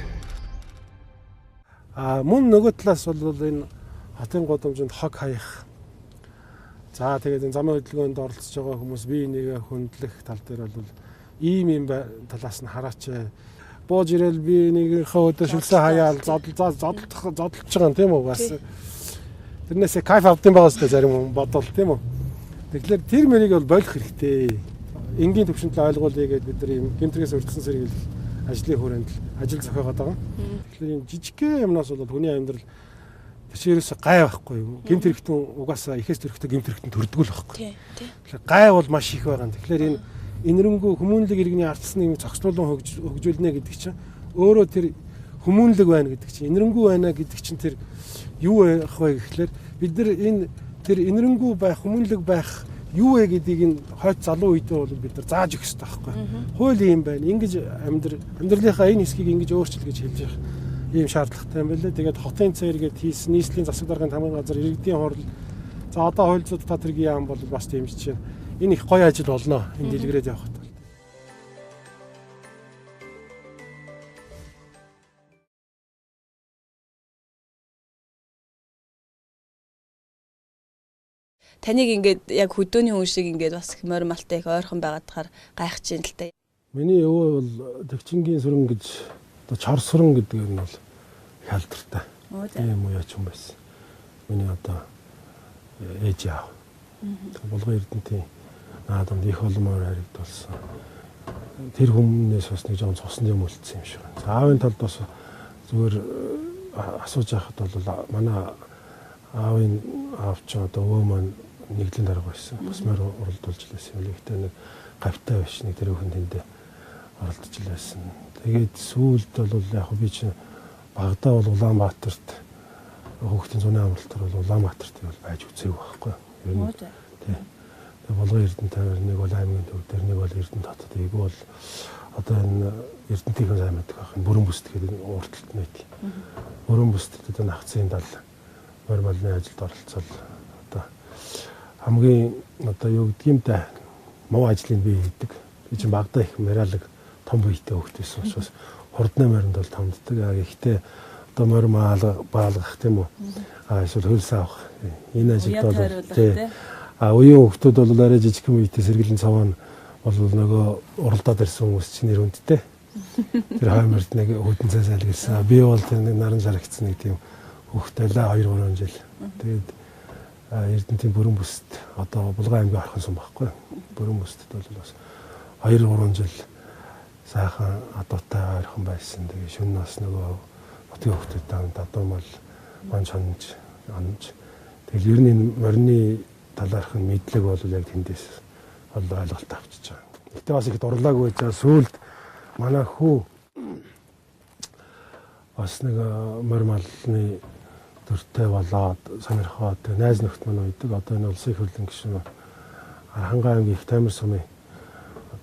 А мөн нөгөө талаас бол энэ хотын гудамжинд хог хаях. За тэгээд энэ замын хөдөлгөөнд оролцож байгаа хүмүүс бие нэгэ хөндлөх тал дээр бол ийм талаас нь хараач. Бууж ирэл би нэгийнхээ өдөр шүлсээ хаяал зодолж байгаа юм тийм үү бас. Тэрнээсээ кайф авдсан байгаа сте зарим хүн бодвол тийм үү. Тэгэхээр тэр мөрийг бол болох хэрэгтэй. Энгийн төвшөнд л ойлгуулъя гэдээ бид нар ийм гэмтрээс өртсөн сэргийлэх ажлын хүрээнд л ажил зохиогоод байгаа. Тэгэхээр ийм жижигхэн юмнаас бол хүний амьдрал тэр чинь ерөөсөө гай байхгүй юу. Гэмт хэрэгтэн угаасаа ихээс төрөхтэй гэмт хэрэгтэн төрдөг л байхгүй. Тэгэхээр гай бол маш их байгаа. Тэгэхээр энэ энэрэнгүй хүмүүнлэг иргэний ардчилсан нийгмийг зохицуулан хөгжүүлнэ гэдэг чинь өөрөө тэр хүмүүнлэг байна гэдэг чинь энэрэнгүй байна гэдэг чинь тэр юу байх вэ гэхлээр бид нар энэ тэр энэрэнгүй байх хүмүүнлэг байх юу вэ гэдгийг энэ хойд залуу үедээ бол бид нар зааж өгөх хэрэгтэй байхгүй. Хууль юм байна. Ингэж амьдралынхаа энэ хэсгийг ингэж өөрчил гэж хэлж явах ийм шаардлагатай юм байна лээ. Тэгээд хотын цээр гээд хийсэн нийслэлийн засаг даргын тамгын газар иргэдийн хурал. За одоо хууль зүйн тат хэргийн яам бол бас дэмжиж байна. Энэ их гоё ажил болно. Энэ дэлгэрээд явахад. Таныг ингээд яг хөдөөний хүн шиг ингээд бас их морь малтай их ойрхон байгаадахаар гайхаж байна л та. Миний өвөө бол Төвчингийн сүрэн гэж одоо чор сүрэн гэдэг нь бол хялдартай. Тийм үү яач юм байсан. Миний одоо ээж аав. Булган Эрдэнтийн наадамд их олон морь харагдуулсан. Тэр хүмүүнээс бас нэг жоон цусны юм үлдсэн юм шиг байна. За аавын талд бас зүгээр асууж яхад бол манай аавын аав ч одоо өвөө маань нэгдлийн дарга байсан. Бас морь уралдуулж лээсэн юм. Гэхдээ нэг гавтай биш нэг тэр өхөн тэндээ оролдож лээсэн. Тэгээд сүүлд бол яг би чинь багадаа бол Улаанбаатарт хүүхдийн зуны амралтаар бол Улаанбаатарт бол байж үзээгүй байхгүй. Ер нь тий. Тэгээд Булган Эрдэнэ тойр нэг бол аймгийн төв дээр нэг бол Эрдэнэ хотод эйгүү бол одоо энэ Эрдэнтийн сайн мэддэг байх. Бүрэн бүст гэдэг урталт мэт. Бүрэн бүст одоо нагцын дал морь малны ажилд оролцол одоо хамгийн одоо юу гэдгийм та муу ажлыг би хийдэг. Би чинь багадаа их моралог том биетэй хөвгт байсан учраас хурдны моринд бол тамддаг. Гэхдээ одоо морь баалгах тийм үү? А эсвэл хөлс авах энэ ажилд бол тий. А үеийн хүүхдүүд бол арай жижигхэн биетэй сэргэлэн цаваа нь бол нөгөө уралдаад ирсэн хүмүүс чинь нэр хүндтэй. Тэр хойморт нэг хүдэн цай сайлгэлсэн. Би бол тэр нэг наран шарагдсан нэг тийм хүүхдэлээ 2-3 жил. Тэгээд Эрдэнтийн бүрэн бүст одоо Булган аймгийн орхон сум байхгүй. Бүрэн бүстэд бол бас 2-3 жил сайхан адуутай ойрхон байсан. Тэгээ шөнө бас нөгөө нутгийн хүүхдүүдтэй хамт адуу мал ман чонж анж. Тэгэл ер нь энэ морины талаарх нь мэдлэг бол яг тэндээс бол ойлголт авчиж байгаа. Гэтэ бас их дурлаагүй байж сүүлд манай хүү бас нэг морь малны дөртэй болоод сонирхоод найз нөхд маань үйдэг. Одоо энэ улсын хөрлөн гишүүн Архангай аймгийн их Таймыр сумын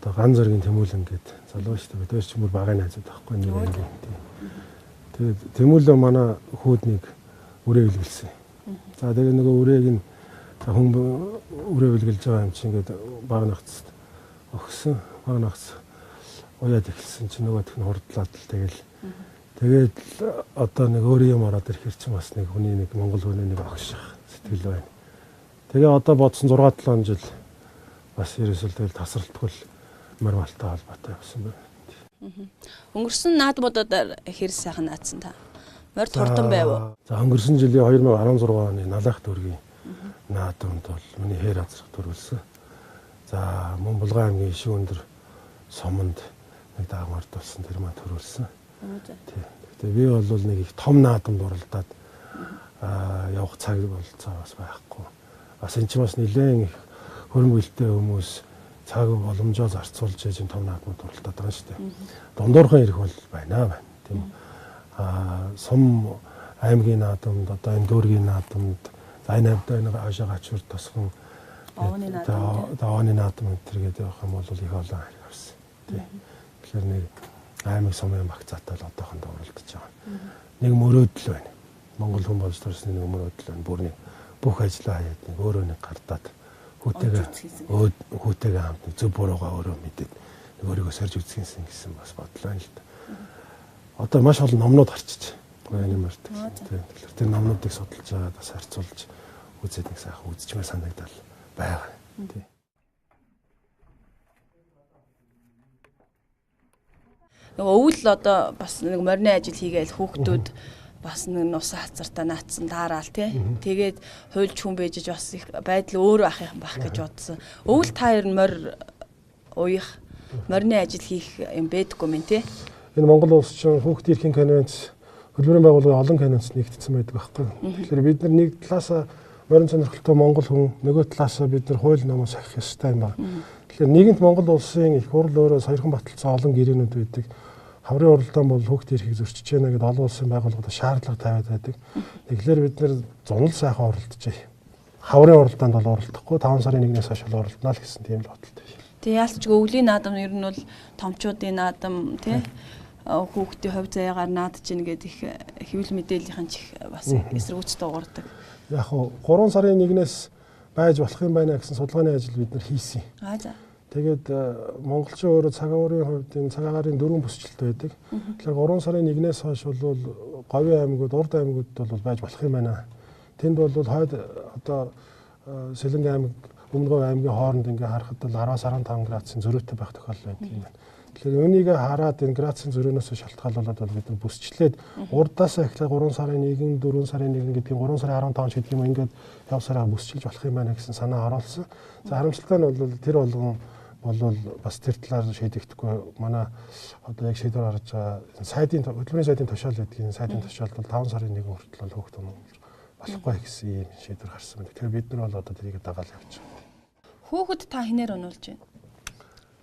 одоо ган зэргийн Тэмүүлэн гээд залуу шүү дээ. Бид хоёр ч бүр багын найзууд байхгүй нэг ангийн. Тэгээд Тэмүүлэн манай хүүд нэг үрээ бэлгэлсэн. За тэгээ нөгөө үрээг нь хүн үрээ бэлгэлж байгаа юм чинь ингээд баг нагцд өгсөн. Баг нагц уяад эхэлсэн чинь нөгөөх нь хурдлаад л тэгэл тэгээд одоо нэг өөр юм ороод ирэхэр чинь бас нэг хүний нэг монгол хүний нэг огших сэтгэл байна. Тэгээ одоо бодсон 6-7 жил бас ерөөсөө тэгэл тасралтгүй морь малтай холбоотой явсан байна. Өнгөрсөн наадмуудаар хэр сайхан наадсан та? Морь хурдан байв уу? За өнгөрсөн жилийн 2016 оны Налаах дүүргийн наадамд бол миний хээр азрах төрүүлсэн. За мөн Булган аймгийн Ишиг өндөр суманд нэг даагмар тулсан тэр маань төрүүлсэн. Тий. Гэхдээ би бол нэг их том наадамд уралдаад явах цаг болцоо бас байхгүй. Бас энэ чинь бас нэлээд их хөрөнгө бэлтээ хүмүүс цаг боломжоо зарцуулж яж энэ том наадмууд уралдаад байгаа шүү дээ. Дундуурхан ирэх бол байна байна. Тийм үү. Сум аймгийн наадамд одоо энэ дүүргийн наадамд За энэ хамтаа энэ хойшоо гачуур тосгон Ооны наадам энэ төр гэдэг явах юм бол их олон хэрэг авсан. Тий. Тэгэхээр нэг аймаг сумын багцаатай л одоохондоо уралдаж байгаа. Нэг мөрөөдөл байна. Монгол хүн болж төрсний нэг мөрөөдөл байна. Бүр нэг бүх ажлаа хаяад нэг өөрөө нэг гардаад хүүтэйгээ хамт нэг зөв буруугаа өөрөө мэдээд нэг өөрийгөө сорж үзчихсэн гэсэн бас бодлоо байна л да. Одоо маш олон номнууд гарчиж байна юм арт. Тэгэхээр тэр номнуудыг судалж байгаа бас харьцуулж үзээд нэг сайхан үзчихмээр санагдал байгаа. Тий. Нөгөө өвөл одоо бас нэг морины ажил хийгээл хүүхдүүд бас нэг нусан хацартаа наацсан таараал тий. Тэгээд хуйлж хүн бэжж бас их байдал өөр ах юм бах гэж бодсон. Өвөл та ер нь морь уях, морины ажил хийх юм байдаггүй мэн тий. Энэ Монгол улс чинь хүүхдийн эрхийн конвенц, хөдөлмөрийн байгууллагын олон конвенц нэгдсэн байдаг байхгүй. Тэгэхээр бид нар нэг талаасаа морин сонирхолтой монгол хүн, нөгөө талаасаа бид нар хууль номоо сахих ёстой юм байна. Тэгэхээр нийгэмд Монгол улсын их хурл өөрөө саяхан баталсан олон гэрээнүүд байдаг. Хаврын уралдаан бол хүүхдийн эрхийг зөрчиж байна гэдээ олон улсын байгууллагууд шаардлага тавиад байдаг. Тэгэхээр бид нар зунал сайхан уралдажээ. Хаврын уралдаанд бол уралдахгүй 5 сарын 1-ээс хойш бол уралдана л гэсэн тийм л бодолтой. Тэг яалч өвлийн наадам ер нь бол томчуудын наадам тий хүүхдийн хувь заяагаар наадж ийн гэдэг их хэвлэл мэдээллийнхэн ч их бас эсэргүүцтэй уурдаг. Яг хуу 3 сарын 1-ээс байж болох юм байна гэсэн судалгааны ажил бид нар хийсэн. Аа за. Тэгээд монголчууд өөрөө цаг уурын хувьд энэ цаг агаарын 4 бүсчлэлт байдаг. Тэгэхээр 3 сарын 1-ээс хойш бол говийн аймагуд, урд аймагуд бол байж болох юм байна. Тэнд бол хойд одоо Сэлэнг аймаг, Өмнө Говь аймгийн хооронд ингээ харахад бол 10-аас 15 градусын зөрүүтэй байх тохиолдол байдаг юм байна. Тэгэхээр үүнийг хараад энэ градусын зөрөөнөөс шалтгаалуулаад бол бид нар бүсчлээд урдаасаа эхлээд 3 сарын 1, 4 сарын 1 гэдгийг 3 сарын 15 ч гэдэг юм ингээд явсараа бүсчилж болох юм байна гэсэн санаа оруулсан. За харамсалтай нь бол тэр болгон бол бас тэр талаар шийдэгдэхгүй. Манай одоо яг шийдвэр гаргаж байгаа сайдын хөдөлмөрийн сайдын тушаал гэдгийг сайдын тушаалд бол 5 сарын 1 хүртэл бол хүүхд болохгүй гэсэн ийм шийдвэр гарсан байна. Тэгэхээр бид нар бол одоо тэрийг дагаал явж байгаа. Хүүхэд та хинээр унуулж байна?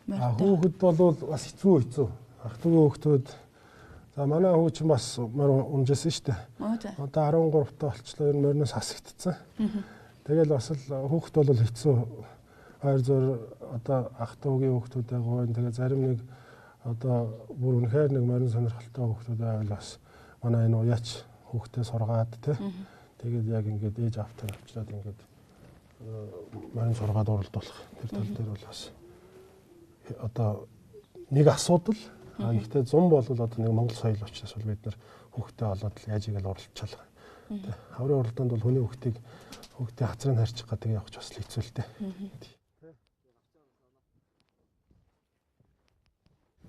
Хүүхэд бол бас хэцүү. Ах дүүгийн хүүхдүүд за манай хүү чинь бас морь унжсэн шүү дээ. Одоо 13 та болчлоо ер нь мориноос хасагдцсан. Тэгэл бас л хүүхэд бол хэцүү. Хоёр зур одоо ах дүүгийн хүүхдүүд байгаа. Тэгээ зарим нэг одоо бүр үнэхээр нэг морин сонирхолтой хүүхдүүд байвал бас манай энэ уяач хүүхдээ сургаад тий. Тэгээд яг ингээд ээж автаа авчираад ингээд морин сургаад уралдуулах. Тэр тал дээр бол бас одоо нэг асуудал. Гэхдээ зун бол одоо нэг монгол соёл учраас бол бид нар хүүхдээ олоод л яаж игээл уралдчихлаа. Хаврын уралдаанд бол хүний хүүхдийг хүүхдээ хацрыг харчих гэдэг явах ч бас хэцүү л дээ.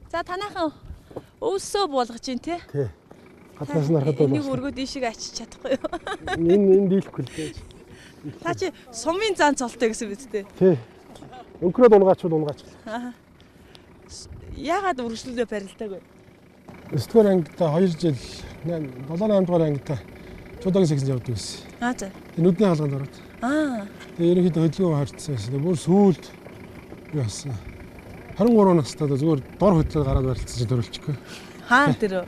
За танайхан өвсөө буулгаж чинь тий? Тий. Гаднаас нь харахад бол энийг өргөөд ийшээ ачиж чадахгүй юу? Энэ дийлэхгүй л дээ. Та чи сумын зан цолтой гэсэн биз дээ? Тий. Өнгөрөөд унгаач бол унгаач. Аа. Яагаад үргэлжлүүлээ барилдаг вэ? 9 дугаар ангидаа 2 жил 7 8 дугаар ангидаа чудаагийн секцэнд явдаг байсан. Аа за. Тэгээ нүдний хаалганд ороод. Аа. Тэгээ ерөнхийдөө хөдөлгөөн хорцсон байсан. Тэгээ бүр сүүлд юу яасан. 23 настай зүгээр дор хөдлөөд гараад барилцсан чинь төрөлчихгүй. Хаан тэр үү?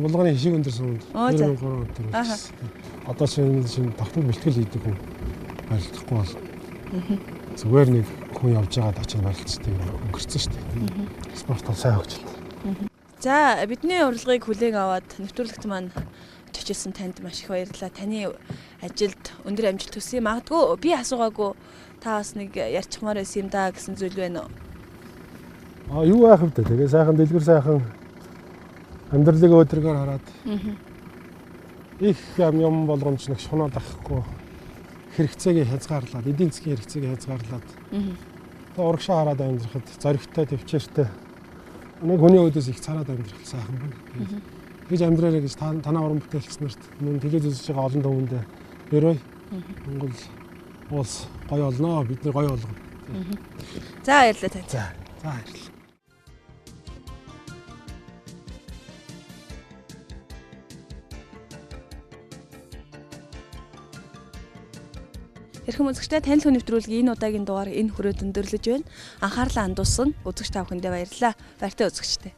Булганы хишиг өндөр суманд 2003 онд төрөлчихсэн. Одоо чинь тогтмол бэлтгэл хийдэг хүн барилдахгүй бол зүгээр нэг хүн явж байгаад очиж барилцдаг өнгөрцөн шүү дээ. Спорт бол сайн хөгжилт. За бидний урилгыг хүлээн аваад нэвтрүүлэгт маань төчилсөн танд маш их баярлалаа. Таны ажилд өндөр амжилт хүсье. Магадгүй би асуугаагүй та бас нэг ярьчихмаар байсан юм да гэсэн зүйл байна уу? А юу яах вэ? Тэгээ сайхан дэлгэр сайхан амьдралыг өдрөөр хараад. Их юм болгоомж нэг шунаад авахгүй хэрэгцээгээ хязгаарлаад, эдийн засгийн хэрэгцээгээ хязгаарлаад. Тэгээ урагшаа хараад амьдрахад зоригтой, төвчээртэй. Нэг хүний өөдөөс их цараад амьдрах сайхан байна. Гэж амьдраарай гэж танаа уран бүтээлч нарт мөн телевиз үзэж байгаа олон түмэндээ өрөөй. Монгол улс гоё олноо, бид нар гоё болгоно. За баярлалаа танд. За баярлалаа. Эрхэм үзэгчдээ танил хүн нэвтрүүлгийн энэ удаагийн дугаар энэ хүрээд өндөрлөж байна. Анхаарлаа хандуулсан үзэгч та бүхэндээ баярлалаа. Баяртай үзэгчдээ.